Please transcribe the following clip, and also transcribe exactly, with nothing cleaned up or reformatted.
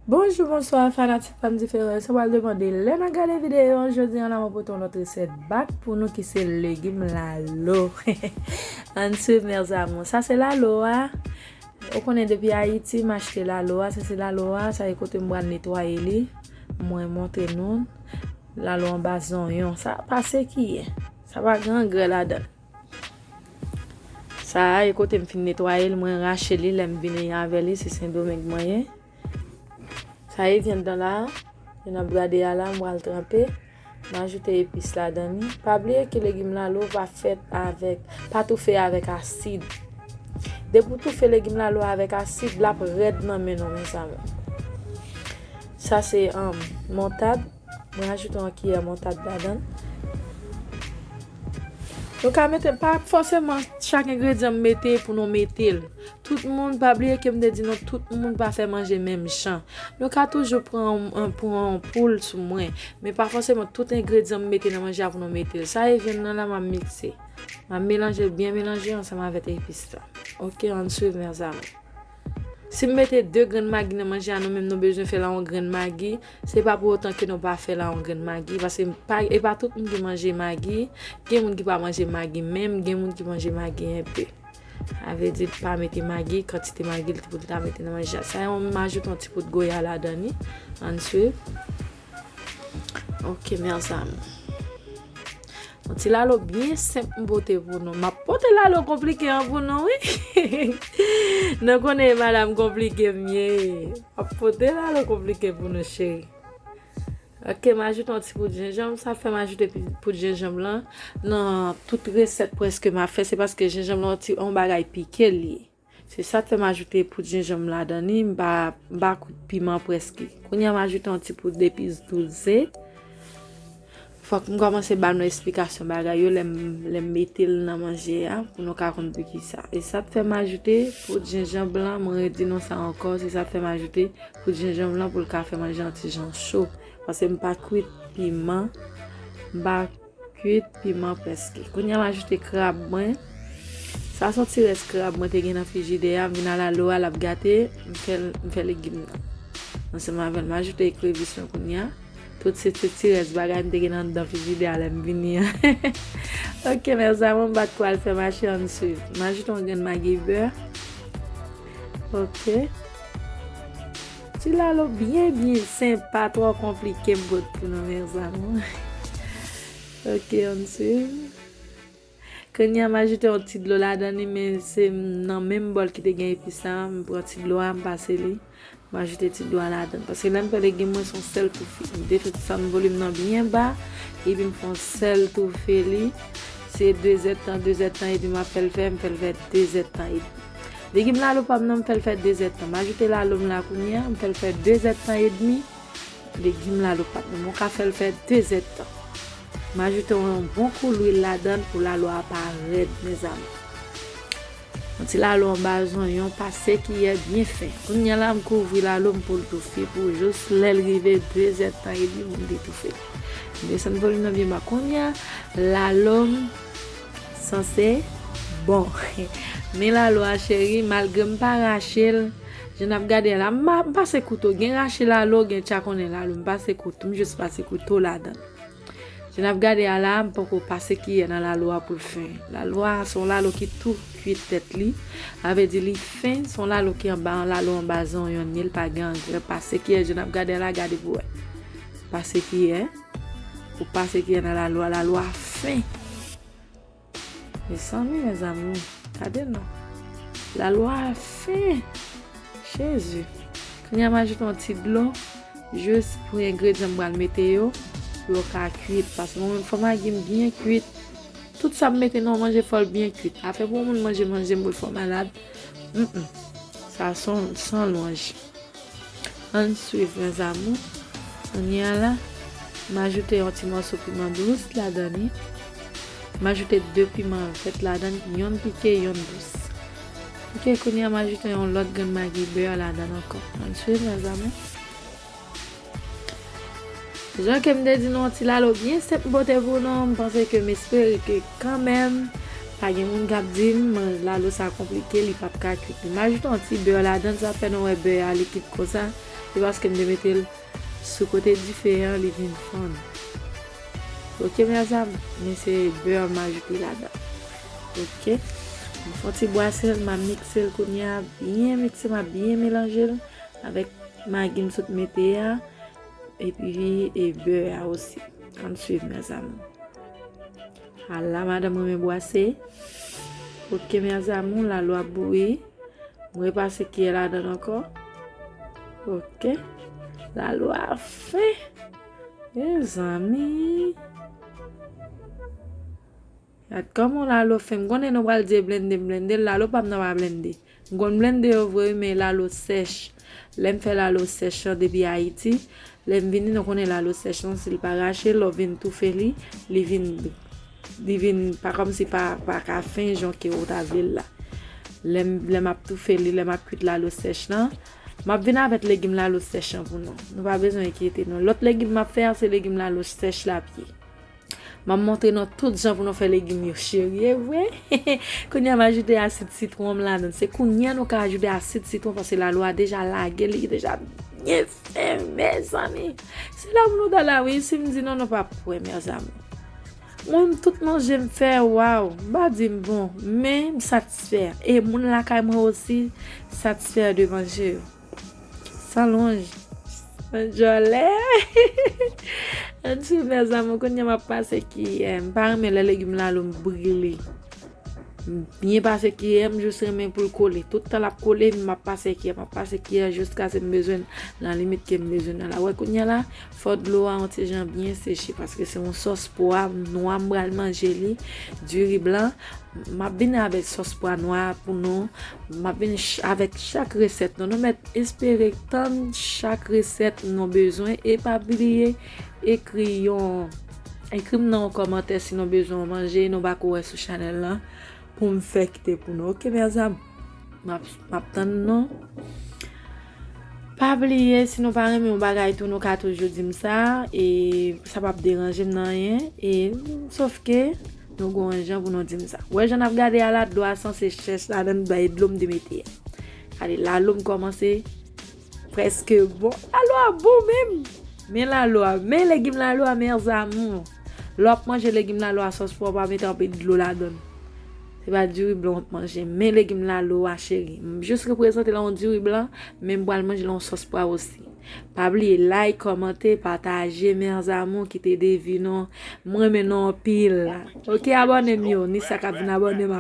Bonjou, bonswa, fanatik Fanm Diferans. Sa pral demande lè n ap gade videyo an. Jodi an la, mwen pote yon lòt resèt bak pou nou ki se legim lalo. Ann swiv, mes amours. Sa se lalo a. Ou konnen depi Ayiti, m achte lalo a. Sa se lalo a. Sa e kote m pral netwaye li. Mwen montre nou. Lalo anba zonyon. Sa pa sekiye. Sa pa gen angrè ladan l. Sa a, e kote m fin netwaye l, mwen rache li lè m vini avè li, se Sendomeng mwen ye. Sa e vyann nan la, vyann n ap gade a la, m pral tranpe. M ajoute epis ladan li. Pa bliye ke legim lalo pa fèt avèk, pa toufe avèk asid. Depi w toufe legim lalo avèk asid, l ap rèd nan men nou, mes amours. Sa se, um, montad. Mwen ajoute yon kiyè montad ladan l. Nou ka mete, pa fòseman chak engredyan m mete pou nou mete l. Tout moun, pa bliye ke m te di nou, tout moun pa fè manje menm jan. Nou ka toujou pran, pran yon poul sou mwen, men pa fòseman tout engredyan m mete nan manje a pou nou mete l. Sa e vyann nan la, m ap mikse. M ap melanje l byen melanje ansanm avèk epis la. Oke, ann swiv, mes amours. Si m mete de grenn magi nan manje a, nou menm nou bezwen fè l a yon grenn magi, se pa pou otan ke nou pa fè l a yon grenn magi, paske pa, e pa tout moun ki manje magi, gen moun ki pa manje magi menm, gen moun ki manje magi enpe. Sa vle di pa mete magi, kantite magi li te pou ta mete nan manje a. Sa yon, m ajoute yon ti poud goya ladan li. Ann swiv. Oke, mes amours. Yon ti lalo byen senp m pote pou nou. M ap pote lalo konplike an pou nou, wi. Nou konnen e madanm konplike m ye. M ap pote lalo konplike pou nou, cheri. Oke, m ajoute yon ti poud jenjanm. Sa fè m ajoute pi-, poud jenjanm lan nan tout resèt prèske m ap fè. Se paske jenjanm lan yon ti, yon bagay pike li ye. Se sa k fè m ajoute poud jenjanm ladan li, m pa, m pa kout piman prèske. Kounye a m ajoute yon ti poud epis douze. Fòk m kòmanse ba nou esplikasyon bagay yo lè m, lè m mete l nan manje a, pou nou ka konn poukisa. E sa k fè m ajoute poud jenjanm lan, mwen redi nou sa ankò, se sa k fè m ajoute poud jenjanm lan pou l ka fè manje an ti jan cho. Paske m pa kwit piman, m pa kwit piman prèske. Kounye a m ajoute krab mwen. Sa se yon ti rès krab mwen te gen nan frijidè a. M vin a lalo a, l ap gate. M fè, m fè legim nan. Ansanm avè l, m ajoute ekrevis mwen kounye a. Tout se ti, ti rès bagay m te gen anndan frijidè a lè m vini an. Oke, mes amours, m pa t kwè al fè mache, ann swiv. M ajoute yon grenn magi bè. Oke. Ti lalo byen, byen senp, pa twò konplike m pot pou nou, mes amours. Oke, ann swiv. Kounye a, m ajoute yon ti dlo ladan li, men se nan menm bòl ki te gen epis la, m pran ti dlo a, m pase li. M ajoute ti dlo a ladan. Paske lè m fè legim mwen, se yon sèl toufe. M te fè ti sann volim nan byen ba, epi m fè yon sèl toufe li. Se de zèdtan, de zèdtan edmi m ap fè l fè, m fè l fè de zèdtan edmi. Legim lalo pa m nan, m fè l fè de zèdtan. M ajoute lalo m la kounye a, m fè l fè de zèdtan edmi. Legim lalo pa m nan, mwen ka fè l fè de zèdtan. M ajoute yon bon kou lwil ladan l pou lalo a pa rèd, mes amours. Yon ti lalo anba zonyon, pase kiyè byen fen. Kounye a la, m kouvri lalo m pou l toufe pou jis lè l rive de zèdtan edmi pou m detoufe l. M desann volim nan byen ba. Kounye a, lalo m sanse bon. Men lalo a, cheri, malgre m pa rache l, jan n ap gade a la, m pa, m pase kouto. Gen rache lalo, gen tchakonnen lalo. M pase kouto, m jis pase kouto ladan l. Jan n ap gade a la, m poko pase kiyè nan lalo a pou l fen. Lalo a, se yon lalo ki tou kwit tèt li. Sa vle di li fen, se yon lalo ki anba, yon lalo anba zonyon li, li pa gen angrè. Pase kiyè, jan n ap gade a la, gade pou wè. Pase kiyè. Ou pase kiyè nan lalo a, lalo a fen. Mezanmi, mes amours, gade non. Lalo a fen. Jezi. Kounye a m ajoute yon ti dlo, jis pou engredyan m pral mete yo, pou yo ka kwit. Paske mwen menm, fò magi m byen kwit. Tout sa m mete nan yon manje, fò l byen kwit. Afè pou yon moun manje manje m pou l fè w malad. Mm, mm. Sa san, san lwanj. Ann swiv, mes amours. Kounye a la, m ajoute yon ti mòso piman dous ladan li. M ajoute de piman vèt ladan li, yonn pike, yonn dous. Oke, kounye a m ajoute yon lòt grenn magi bè ladan l ankò. Ann swiv, mes amours. Jan ke m te di nou, yon ti lalo byen senp m pote pou nou, m panse ke, m espere ke kanmenm, pa gen moun k ap di m, lalo sa konplike, li p ap ka kwit. M ajoute yon ti bè ladan l, sa fè nou wè bè a likid konsa. Se paske m te mete l sou kote dife an, li vin fonn. Ok, mezanmi, men se bè m ajoute ladan. Ok, m fè yon ti bwase l, m a mikse l kounye a, byen mikse, m a byen melanje l avèk magi m sot mete a, epi e bè a osi. Ann swiv, mezanmi. Ala, madanm renmen bwase. Ok, mezanmi, lalo ap bouyi. M repase kiyè ladan l ankò. Ok. Lalo a fen. Mezanmi. Gad kòman lalo fen. M konnen nou pral di blende, blende. Lalo pa m nan pa blende. M konn blende yo vre, wi, men lalo sèch. Lè m fè lalo sèch lan depi Ayiti, lè m vini, nou konnen lalo sèch lan, si l pa rache, lè w vin toufe li, li vin, li vin pa kòmsi pa, pa ka fen jan ke ou ta vle l la. Lè m, lè m ap toufe li, lè m ap kwit lalo sèch lan, m ap vin avèk legim lalo sèch lan pou nou. Nou pa bezwen enkyete nou. Lòt legim m ap fè a, se legim lalo sèch lapye. M ap montre nou tout jan pou nou fè legim yo cheri, e vre. Kounye a m ajoute asid sitwon m ladan. Se kounye a nou ka ajoute asid sitwon paske lalo a deja lage, li deja byen fen, mezanmi. Se la pou nou ta la, wi. Si m di non, nou p ap kwè, mezanmi. Mwen, tout manje m fè, waw, m pa di m bon, men m satisfè. E moun lakay mwen osi satisfè de manje yo. San lonj. San djòlè. Ann swiv, mezanmi, kounye a m ap pase kiyè. M pa renmen lè legim lalo m brile. M byen pase kiyè, m jis renmen pou l kole. Tout tan l ap kole, m ap pase kiyè, m ap pase kiyè jiskaske m bezwen l nan limit ke m bezwen l la. Wè, kounye a la, fò dlo a yon ti jan byen seche, paske se yon sòs pwa nwa m pral manje li, diri blan. M ap vin avèk sòs pwa nwa pou nou. M ap vin ch-, avèk chak resèt nou. Nou mèt espere tann chak resèt nou bezwen. E pa bliye ekri yon, ekri m nan yon kòmantè si nou bezwen yon manje nou pako wè sou chanèl lan pou m fè kite pou nou. Ok, mezanmi? M ap, m ap tann nou. Pa bliye, si nou pa renmen yon bagay tou, nou ka toujou di m sa, e sa p ap deranje m nan anyen, e sòf ke nou gon yon jan pou nou di m sa. Wè jan n ap gade a la, dlo a sanse chèch ladan l, bay dlo m te mete a. Gade, lalo m kòmanse prèske bon. Lalo a bon menm. Men lalo a, men legim lalo a, mes amours. Lè w ap manje legim lalo a sòs pwa, pa mete anpil dlo ladan l. Se pa diri blan w ap manje, men legim lalo a, cheri. M jis reprezante l an yon diri blan, men m pral manje l an yon sòs pwa osi. Pa bliye like, kòmante, pataje, mes amours, kite de vi nou. M renmen nou anpil. Ok, abòne m yo, ni sa k ap vin abòne m.